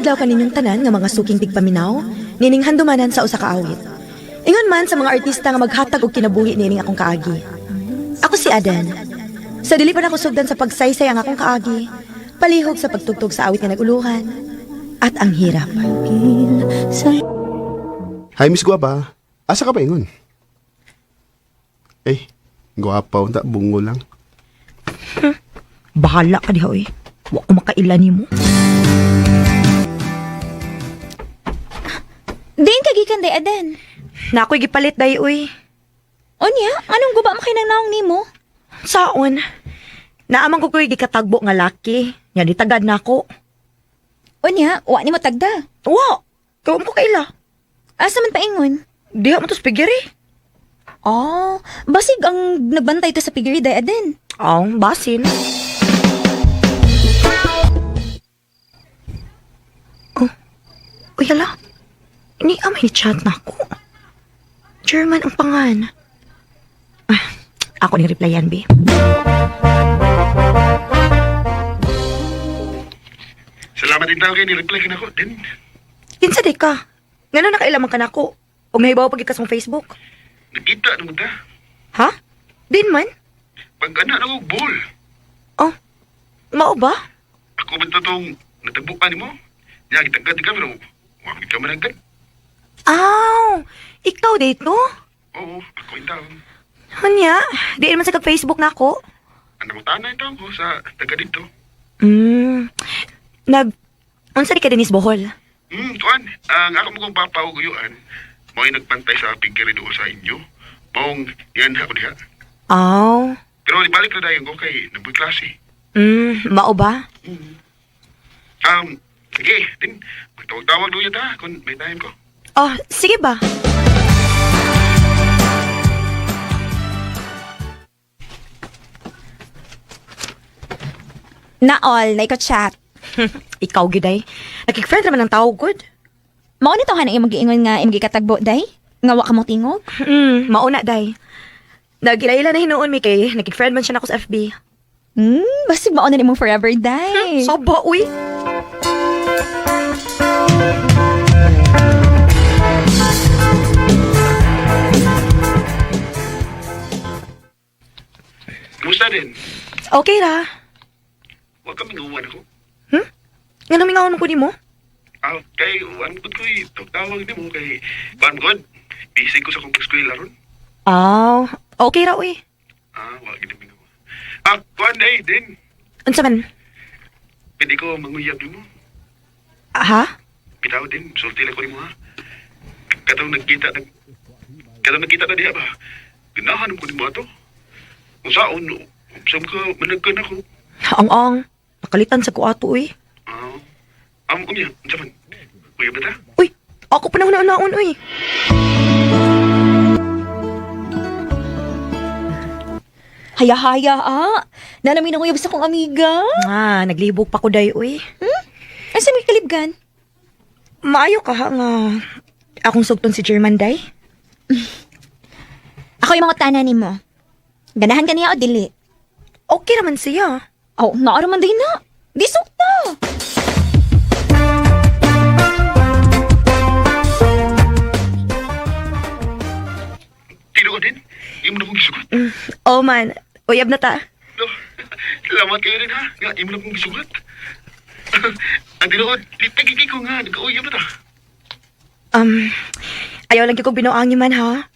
adlaw kaninyong tanan nga mga suking tigpaminaw, nining handumanan sa usa ka awit. Ingon man sa mga artista nga maghatag og kinabuhi nining akong kaagi. Ako si Aden. Sa dili pa nako sugdan sa pagsaysay ang akong kaagi, palihog sa pagtugtog sa awit nga naguluhan at ang hirap. Hi, Miss Guapa. Asa ka pa ingon? Eh, guwapa unta bungo lang. Bahala ka diha oy. Wa ko makaila nimo. Diin ka gikan day Aden. Na ako'y gipalit day uy. Unya, anong guba mo kay nang naong nimo? Saon? Naamang ko ko'y gikatagbo nga laki. Nya ditagad na ako. Unya, wa nimo tagda. Wa. Kay wa ko kaila. Asa man paingon? Diha mo to sa pigiri. Oh, basig ang nagbantay to sa pigiri day Aden. Aw, basin. Oh. Uy, hala. Ni amay ni chat na ako. German ang pangan. Ah, ako ni replyan, B. Salamat din tao kay ni-reply ka na ko. Din, Kinsa di ka? Ngano nakailaman ka nako? Og nahibaw pag sa Facebook. nagkita na mo ta. Ha? Din man? Pag ana na ko, ball. Oh. Mao ba? Ako ba ito tong natagbukan nimo? Niya, gitagad ka, pero wag ka managad. Aw, ikaw dito? Oo, ako yung tao. Hanya, di man sa kag-Facebook na ako. Ano mo tanay tao ko sa taga dito? Hmm. Nag unsa di ka dinis Bohol? Tuan, ang ako mo kong papa o guyuan, mao'y nagpantay sa pigiri doon sa inyo. Maong yan ako diha. Aw. Pero ibalik na dayon ko kay nabuy klase. Mao ba? Sige, din, magtawag-tawag doon ta kung may time ko. Oh, sige ba? Na all, na chat. Ikaw giday. Nakik-friend naman ang tao good. Mao ni tawhan ang imong giingon nga imong gikatagbo day? Nga wa ka mo tingog? Mao na day. Nagila-ila na hinuon mi kay nakik-friend man siya nako sa FB. Basig mao na nimong forever day. Saba uy. Kumusta din? Okay ra. Huwag kami nguwan ako. Nga namingaon ko nimo? Ah, kay, ano ko ko'y tawag ni mo kay Kuan God. Busy ko sa kong eskwela ron. Aw, okay ra uy. Ah, wag gid mingaw. Ah, kuan day din. Unsa man? Pwede ko manguyab nimo. Ha? Bitaw din, sulti lang ko nimo ha. Katong nagkita nag Katong nagkita na diha ba? Ganahan ko nimo ato. Kung saon, sa ka managkan ako. Ang-ang. Nakalitan sa ko ato uy. Ah, unya, unsa man? Uyab na ta? Uy, ako pa na naon uy. Haya-haya ah. Nanamin ang uyab sa kong amiga. Ah, naglibog pa ko day uy. Asa may kalibgan? Maayo ka ha nga akong sugton si German day. Ako yung mga tanan nimo. Ganahan ka niya o dili? Okay raman siya. Oh, naaraman din na. Di sukta. Tinuod din. Imo na kong gisugot. Oh man, uyab na ta. No, salamat kayo rin ha. Nga, imo na kong gisugat. Ang tinuod, lipay ko nga, nagkauyab na ta. Um, ayaw lang kong binuangin man ha.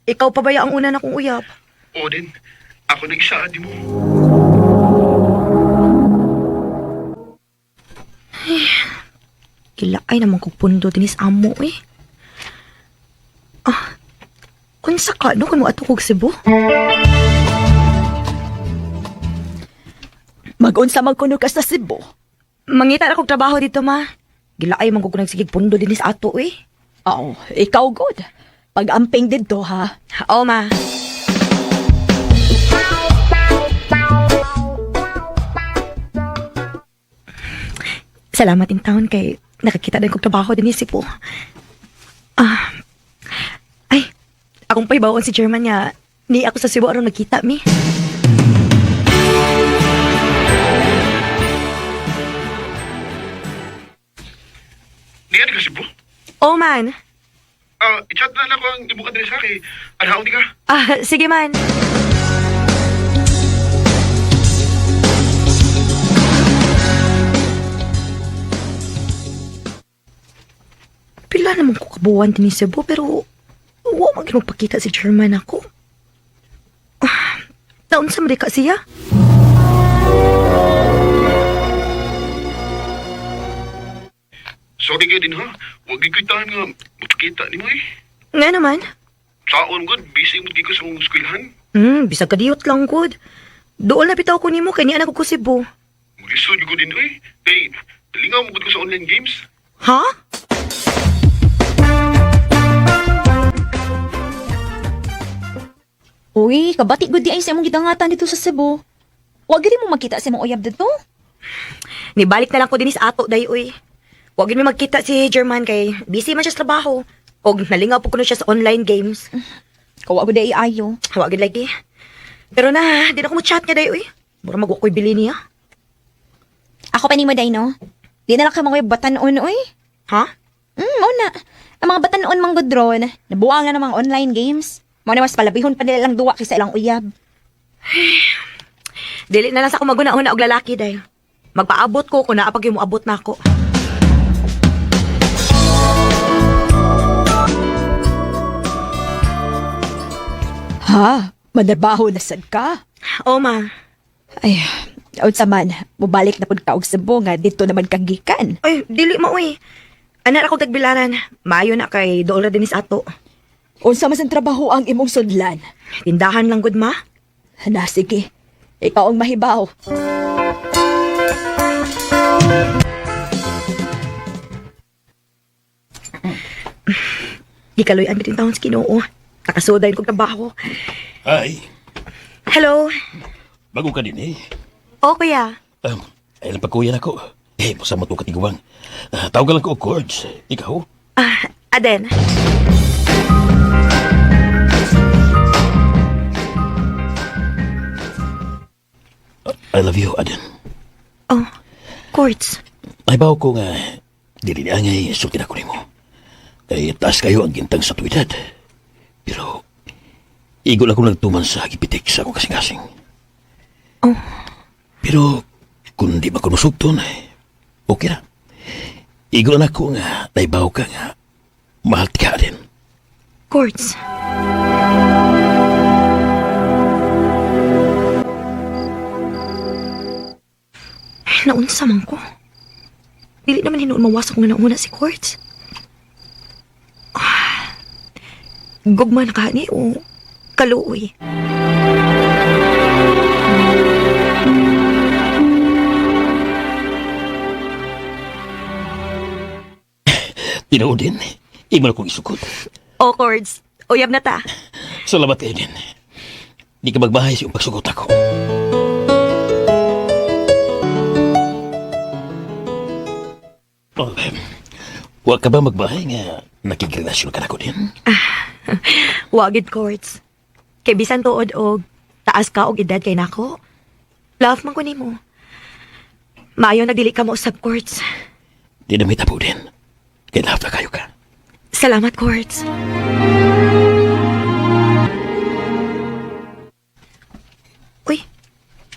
Ikaw pa ba ang una na kong uyab? Oo din, ako na isa, di mo. Kila ay naman kong pundo dinis amo eh. Ah, unsa ka no kun mo ato kog Cebu? Magunsa man kuno ka sa Cebu. Mangita na kog trabaho dito ma. Gila ay man kog nagsigig pundo dinis ato eh. Oo, ikaw good. Pag-amping didto ha. Oo ma. Salamat in town kay nakakita din kog trabaho din Cebu. Ah. Ay, akong pahibawan si German niya. Ni ako sa Cebu aron magkita mi. Oh man. I-chat na lang ko ang imong address ha kay anhaon di ka. Sige man. Pila naman ko kabuwan din ni Cebu pero wa man gyud magpakita si German ako. Naunsa man di ka siya? Sorry kayo din ha. Wag gyud ko'y time nga magpakita nimo eh. Nga naman. Saon gud, busy mo gyud ko sa akong eskwelahan. Bisag kadiyot lang gud. Dool na bitaw ko nimo kay niya ko Cebu. Mulisod gyud ko din eh. Kay lingaw mo gud ko sa online games. Ha? Uy, kabati gud di ay sa imong gidangatan dito sa Cebu. Wa gid mo magkita sa imong uyab dito. Nibalik na lang ko dinhi sa ato day uy. Wa gyud mi magkita si German kay busy man siya sa trabaho. Og nalingaw po kuno siya sa online games. Kawa gud ay ayo. Wa gyud lagi. Pero na, di na ko mo chat niya day uy. Mura mag ko'y bili niya. Ako pa nimo day no. Di na lang ka mga batanon oy. Ha? Mao na. Ang mga batanon man gud ron, nabuang na ng mga online games. Mao na mas palabihon pa nila lang duwa kaysa ilang uyab. Dili na lang sa ako maguna-una og lalaki day. Magpaabot ko kung naa pag yung moabot na ako. Ha? Manarbaho na sad ka? O ma, Ay, unsa man, mubalik na pud ka og Cebu nga dito naman kang gikan. ay dili mo uy. Anak ako tagbilaran. Maayo na kay dool ra dinhi sa ato. Unsa man sa trabaho ang imong sudlan? Tindahan lang gud ma. Na sige, ikaw ang mahibaw. Gikaloy ang bitin taon sa Ginoo. Nakasuday kog trabaho. Ay, Hello. bago ka din eh. O kuya. Ay lang pagkuyan ako. Eh, basta mo ito katiguang. Tawag lang ko og chords. Ikaw? Aden. I love you, Aden. Oh, courts. Ay bawo ko nga, dili na ngay sulti na ko nimo. Kay taas kayo ang gintang sa tuwidad. Pero, igol ako nagtuman sa gipitik sa akong kasing-kasing. Oh. Pero, kung di ba ko masugton, okay ra. Igol na ako nga, naibaw ka nga, mahal ka, Aden. Courts. Ay, naunsa man ko. Dili naman hinuon mawasak nga nauna si Courts. Gugma na ka ni o kaluoy. Tinuod din, imo na kong isukot. O Courts, uyab na ta. Salamat kayo din. Di ka magbahay sa iyong pagsugot ako. Oh, wa ka ba magbahay nga nakigrelasyon ka na ko din? Wagid Courts. Kay bisan tuod og taas ka og edad kay nako. Love man ko nimo. Maayo nagdili ka mo usab Courts. Di na mitabo din. Kay love na kayo ka. Salamat, Courts. Uy,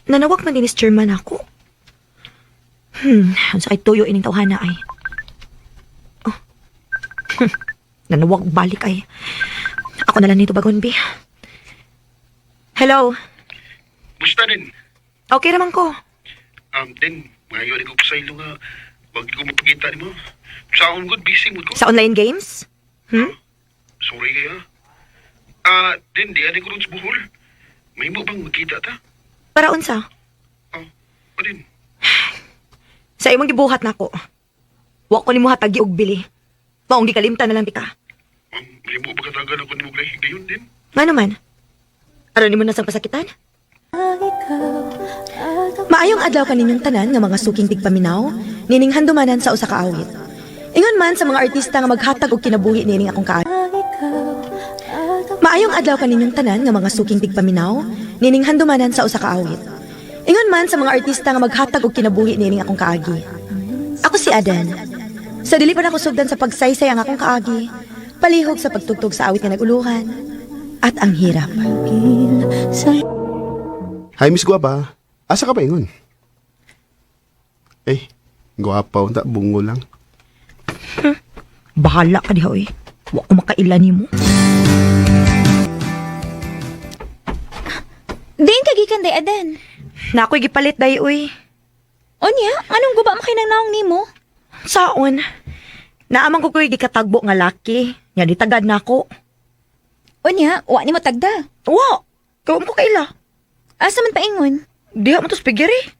nanawag man din ni chairman ako. Ang sakit tuyo ining tawhana ay. Oh. Nanawag balik ay. Ako na lang nito bagon, bi. Hello. Musta din? Okay naman ko. Din, maayo rin ko sa ilo nga. Wag ko mapakita nimo. Saon gud busy mo ko. Sa online games? Hmm? Sorry kaya. Din di ani ko ron sa Bohol. May mo bang magkita ta? Para unsa? Oh, din. Sa imong gibuhat nako. Wa ko nimo hatagi og bili. Maong gikalimtan na lang di ka. May mo ba katagan ako nimo gay gayon din? Nga naman. Aron nimo na sang pasakitan? Maayong adlaw kaninyong tanan nga mga suking tigpaminaw, nining handumanan sa usa ka awit. Ingon man sa mga artista nga maghatag og kinabuhi nining akong kaagi. Maayong adlaw kaninyong tanan nga mga suking tigpaminaw, nining handumanan sa usa ka awit. Ingon man sa mga artista nga maghatag og kinabuhi nining akong kaagi. Ako si Aden. Sa dili pa nako sugdan sa pagsaysay ang akong kaagi, palihog sa pagtugtog sa awit nga naguluhan at ang hirap. Hi, Miss Guapa. Asa ka pa ingon? Eh, guwapa unta bungo lang. Bahala ka diha oy. Wa ko makaila nimo. Diin ka gikan day Aden. Na ako'y gipalit day oy. Unya, anong guba mo kay nang naong nimo? Saon? Naaman ko ko'y gikatagbo nga laki. Nya ditagad na ako. Unya, wa nimo tagda. Wa. Kawam ko kaila. Asa man paingon? Diha mo to sa pigiri.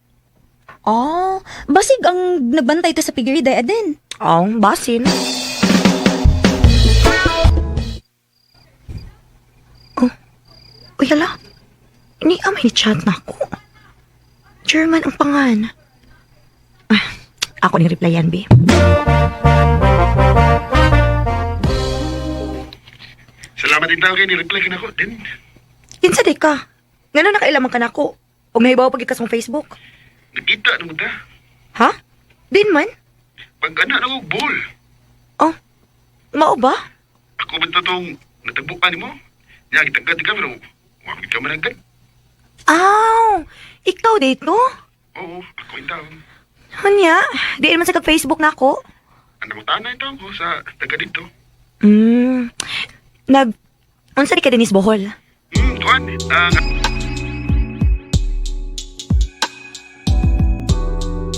Ah, basig ang nagbantay to sa pigiri day Aden. Ang basin. Oh. Uy, hala. Ini amay ni chat na ako. German ang pangan. Ah, ako ni replyan, be. Salamat din tao kay ni-reply ka na ko. Din, Kinsa di ka? Ngano nakailaman ka nako? Og nahibaw pag ikas mong Facebook. nagkita na mo ta. Ha? Din man? Pag ana na ko, ball. Oh. Mao ba? Ako ba totoong natagbukan nimo? Niya, gitagad ka, pero wag ka man agad. Aw, ikaw dito? Oo, ako yung tao. Hunya, di man sa kag-Facebook na ako. Anak ko tanay tao ko sa taga dito. Nag... Unsa di ka dinis Bohol? Tuan, ang